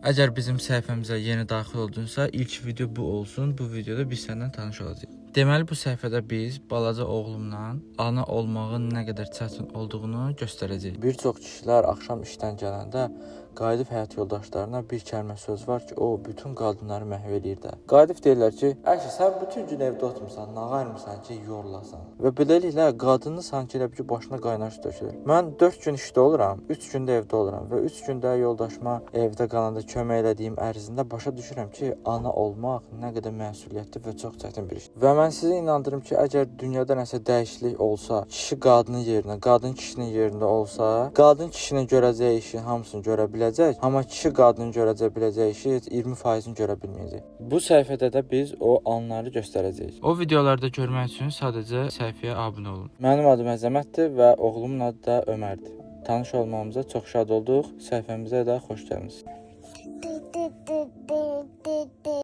Əgər bizim səhifəmizə yeni daxil oldunsa, ilk video bu olsun. Bu videoda biz səndən tanış olacağıq. Deməli bu səhifədə biz balaca oğlumla ana olmağın nə qədər çətin olduğunu göstərəcəyik. Bir çox kişilər axşam işdən gələndə qayıdıb həyat yoldaşlarına bir kəlmə söz var ki, o bütün qadınları məhv eləyir də. Qayıdıb deyirlər ki, "Ayşə, sən bütün gün evdə oturmusan, nə qayırmısan ki, yorulasan." Və beləliklə qadını sanki elə bil ki, başına qaynar su tökülür. Mən 4 gün işdə oluram, 3 gündə evdə oluram və 3 gündə yoldaşıma evdə qalanda kömək elədiyim ərzində başa düşürəm ki, ana olmaq nə qədər məsuliyyətli və çox çətin bir işdir. Və mən sizi inandırım ki, əgər dünyada nəsə dəyişiklik olsa, kişi qadının yerinə, qadın kişinin yerində olsa, qadın kişinin görəcəyi işin hamısını görə biləcək, amma kişi qadının görəcə biləcəyi işi heç 20%-ni görə bilməyəcək. Bu səhifədə də biz o anları göstərəcəyik. O videolarda görmək üçün sadəcə səhifəyə abunə olun. Mənim adım Əzəmətdir və oğlumun adı da Ömərdir. Tanış olmağımıza çox şad olduq. Səhifəmizə də xoş gəlmisiniz. D d d d d d.